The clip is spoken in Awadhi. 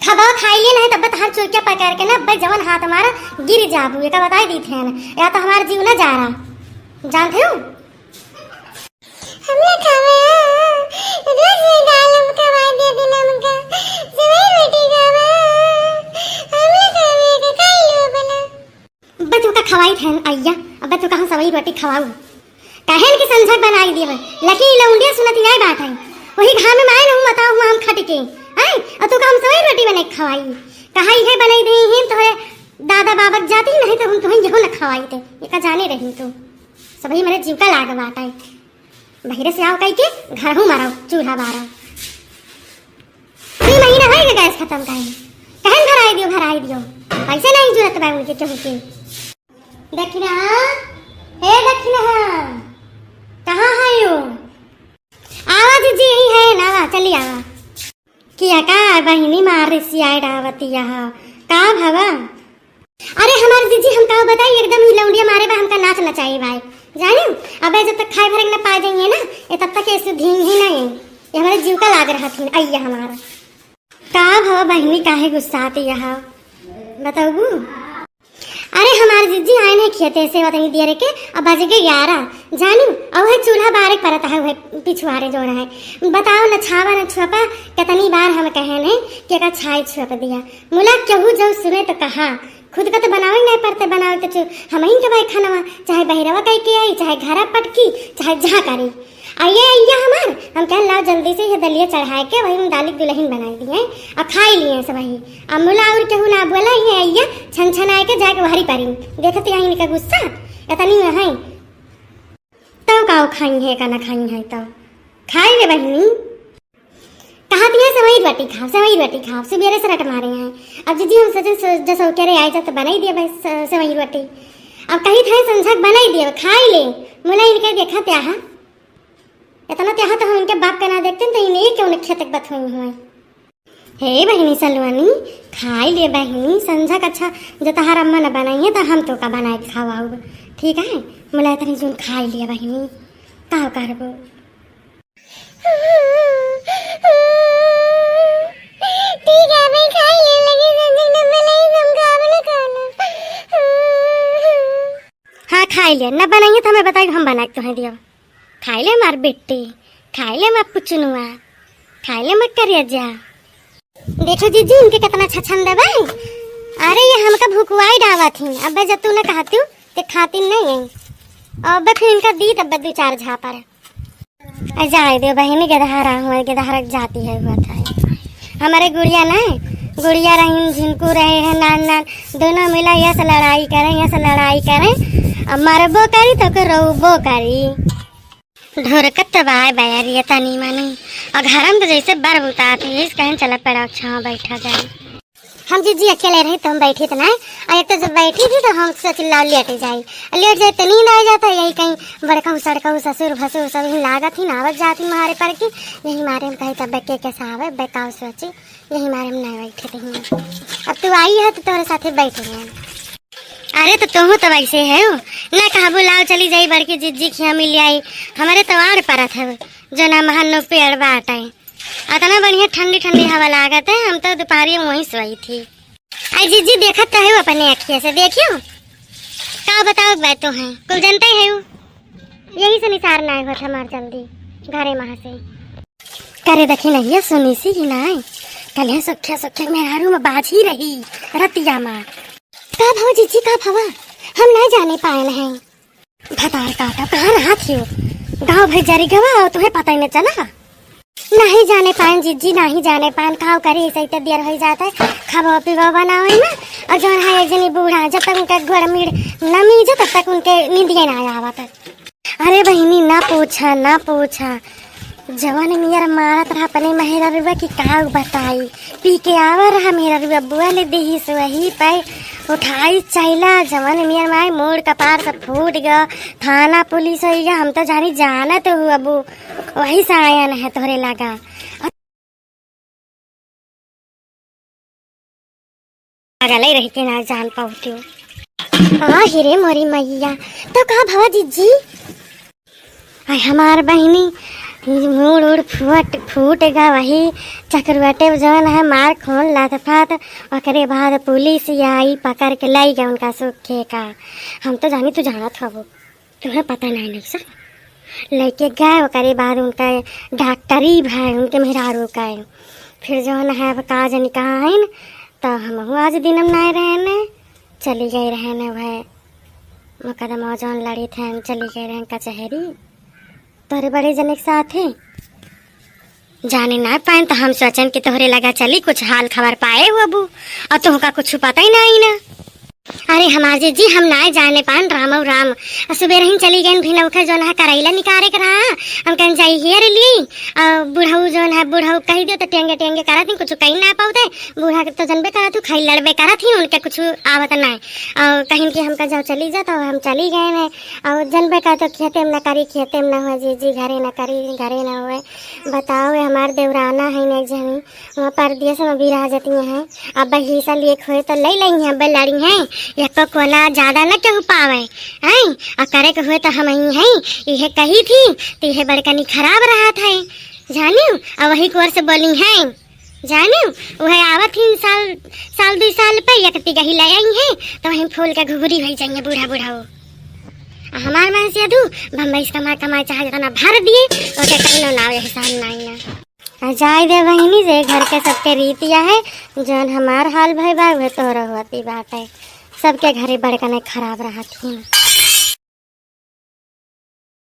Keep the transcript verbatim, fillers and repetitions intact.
खबा खाई ले, नहीं तब तहार चुरकिया पकड़ के ना, अब्बे जवन हाथ मारा, गिर जाबू, एका बताई दी थे ना, या तो हमार जीव ना जा रहा, जानते हो? हम लोग खावे, रोज ये दाल हम खवाई दे दिन हमका, सवेरे रोटी खावा, हम लोग खावे, का खाई लो भला? अब्बे तोका खवाई थेन अइया, अब्बे तोका हम सवई रोटी खवाऊ। कहेन कि संझक बनाई देवे, लेकिन ई लौंडिया सुनत ही नाई बात है। वही घाम में आए रहूं, बताओ हुआ हम खट के, हैं? और तोका हम सवई रोटी बनाई खवाई। कहा इहे बनाई दे ही तोहरे दादा बाबा के जाती, नहीं तो हम तुहें यहू न खवाई थे। एका जाने रही तू, सबही मेरे जीव का लाग बात है। बहिरे से आओ कही के घर हूँ मारो, चूल्हा बारो। दुई महीना होई गए गैस खतम करे। कहन भराई दियो, भराई दियो। पैसे नहीं जरूरत बा उनके केहू के। दखिना, हे दखिना, कहाँ है यो? आवा जीजी, यही है ना, आवा, चली आवा। किया का बहिनी मार रिसियाए डावती यहाँ? का भवा? अरे हमार जीजी, हम का बताई, एकदम ही लौंडिया मारे बा, हमका नाच नचाई बाय। जानियो, अबे जब तक खाए भरे के न पा जाइए ना, ये तब तक ऐसे धीम ही नहीं। ये हमारे जीव का लाग रहा थी, अइया हमारा। का भवा बहिनी, काहे गुस्साती यहाँ? बताऊ। अरे हमार जीजी आए नहीं खेते से, वतनी देर के, अब बज गए ग्यारह। जानियो, और वह चूल्हा बारे परत है, वह पिछुआरे जो रहे। बताओ न छावा न छुपा, कितनी बार हम कहे नहीं कि एका छाई छुप दिया। मुला केहू जो सुने तो कहा, खुद का तो बनावे नहीं पड़ते, बनावे तो चु-, हम ही के भाई खानवा, चाहे बहिरवा कह के आई, चाहे घरा पटकी, चाहे जहाँ करी। अइया, अइया हमार, हम कहन लाओ जल्दी से ये दलिया चढ़ाए के वही हम दाली दुल्हन बनाई दिए, और खाई लिए सब वही। अब मुला और केहू ना बोला, ये अइया छन छन आए के जाके वहरी पारी। देखत यहाँ इनका गुस्सा, इतनी में है। तब का खाई है, का ना खाई है, तब खाई ले बहिनी। कहा दिया, "सेवई रोटी खाओ, सेवई रोटी खाओ, सुबेरे से रट मारे हैं।" अब जीजी हम सोचे, सो-, जसो के रे आए जा तो बनाई दिया भाई, स-, सेवई रोटी। अब कही थे, "संझक बनाई दिया, खाई ले।" मुला इनके देखा, "त्याहा, इतना त्याहा तो हम इनके बाप का ना देखते, तो इन्हें क्यों न खेतक बथुई हुए।" हे बहिनी सलवानी, खाई ले बहिनी, संझक अच्छा, जो तहार अम्मा न बनाई है, तो हम तो का बनाए के खवाऊब, ठीक है? मुला इतनी जून खाई लिया बहिनी, का करबो? ठीक है, मैं खाई ले, लेकिन संझक न बनाई, हम खाब न खाना। हाँ, खाई ले, न बनाइए तो हमें बताइए, हम बना के तुम्हें दियो। खाई ले हमार बेटी, खाई ले हमार पुचनुआ, खाई ले हमार करेजा। देखो जीजी, इनके कितना छछन देबे। अरे, ये हमका भुकुआई डावत ही। अबे, जब तू न कहतू, ते खाती नहीं है। अबे, फिर इनका दी तब दो चार झापड़। आ, जाए दे बहिनी, गदहारा हुआ, गदहारा जाती है, हुआ था। हमारे गुड़िया ना, गुड़िया रहीन, झिनकू रहे हैं, नान, नान, दोनों मिला यस लड़ाई करें, यस लड़ाई करें। अब मरबो करी तो के रोबो करी। ढोरकत बाय बैरिया तनी मनी। और घर में तो जैसे बर बुतात है, इस कहीं चला पड़ा छाँव बैठा जाए। हम जीजी अकेले रही तो हम बैठी तो नहीं, और एक तो जब बैठी थी तो हम सोच ला लेट जाई, लेट जाए तो नींद आ जाता है। यही कहीं बड़काऊ सड़काऊ ससुर भसुर सब यही लागत ही ना आवत जाती मारे पर की, यही मारे हम कही तब के कैसे आवे बेकाऊ सोची, यही मारे हम नहीं बैठे रही। अब तू आई है तो तोहरे साथे बैठे हैं। अरे तो तोहू तो वैसे है हो, ना कहबो लाओ चली जाई बड़की जीजी खिया मिल आई, हमारे तो आड़ परत है जो ना महान नो पेड़ बाटे। अतना बढ़िया ठंडी ठंडी हवा लागत है, हम तो दोपहरिया में वहीं सोई थी। आई जीजी, देखत तो है अपने अखिया से, देखियो का बताओ, मैं तो है कुल जनते है, यही से निसार ना होत हमार जल्दी घरे महा से। करे देखी नहीं सुनी सी ही ना, कल है सुखिया सुखिया मेहरारू में बाझी रही रतिया में। का भवा जीजी, का भवा? हम ना जाने पाए हैं। भतार काटा, कहाँ रहा थियो? गाँव भर जरी गवा और तुम्हें पता ही न चला। नहीं जाने पाएन जीजी, नहीं जाने पाएन, काव करी, ऐसे ही तो देर हो जाता है, खाबो पीबो बनावे में। और जौन है एक जनी बूढ़ा, जब तक उनका गोड़ मीड़ न मीजे, तब तक उनके नींदिए ना आवत। अरे बहिनी, ना पूछा, ना पूछा, जवन नियर मारत रहा अपने मेहररुआ की, का बताई। पी के आवा रहा मेहररुआ, बुआ ले देही से वही पे उठाई चैला, जवन नियर माई मूड़ कपार सब फूट गया, थाना पुलिस हो गया। हम तो जानी जानत हो अब वही से आयन है तोहरे लगा। पागल ही रही के ना जान पावती। आ हिरे मोरी मैया, तो का भवा जीजी? आय हमार बहिनी, मूड़ उड़ फूट, फूट गा, वही चकरुअटे जौन है मार खून लथपथ। ओकरे बाद पुलिस आई, पकड़ के लई गए उनका सूखे का। हम तो जानी तू जानत हबो, तुम्हें पता नहीं, नहीं सर। लइके गए, ओकरे बाद उनका डॉक्टरी भय उनके मेहरारू का। फिर जौन है अब का जानी कहाँ है न, तो हमहू आज दिनम नाय रहे न, चली गई रहे न, वह मुकदमा जौन लड़ी थे, चली गई रहे कचहरी। तोरे बड़े जने के साथ है, जाने ना पाएन, तो हम सोचन कि तोहरे लगा चली, कुछ हाल खबर पाए हुआ बू, और तुमका कुछ पता ही नहीं ना। अरे हमार जीजी, हम नाय जाने पाएन राम और राम। आ सुबेर ही चली गईन भिनौखा जौन है करैला निकारे के रहा, हम कहन जाई हेर ली। आ बुढ़ऊ जौन है, बुढ़ऊ कही दे तो टेंगे टेंगे करत ही, कुछ कही ना पावते। बूढ़ा के तो जनबे करत हूँ, खाई लड़बे करत ही, उनके कुछ आवत ना। और कहीं कि हमका जाओ चली जा, तो हम चली गए ने। और जनबे करत हो खेते में न करी, खेते में न हो जीजी, घरे न करी, घरे न होए। बताओ, ये हमार देवराना है ने जमी, वहाँ परदेस में बिराजती हैं। अब हिस्सा लिए खोए तो ले लेंगे, अब लड़ी हैं, एक कोना ज्यादा न केहू पावे, हैं? और करे के हुए तो हम ही हैं, इहे कही थी, तो इहे बड़कनी खराब रहत है, जानियो। और वही कोर से बोली हैं, जानियो, वह आवत ही साल, साल दुई साल पे एक तिगही ले आई हैं, तो वहीं फूल के घुघुरी होई जाइए बूढ़ा बूढ़ा हो। आ हमार मन से अदू बम्बई से कमा कमा चाहे जितना भर दिए, ओके कहीं ना एहसान नहीं ना। आ जाए दे बहिनी, जे घर के सबके रीत या है, जौन हमार हाल भई बा, उहे तोहरा होती बात है। सबके घरे बड़कने खराब रहत ही।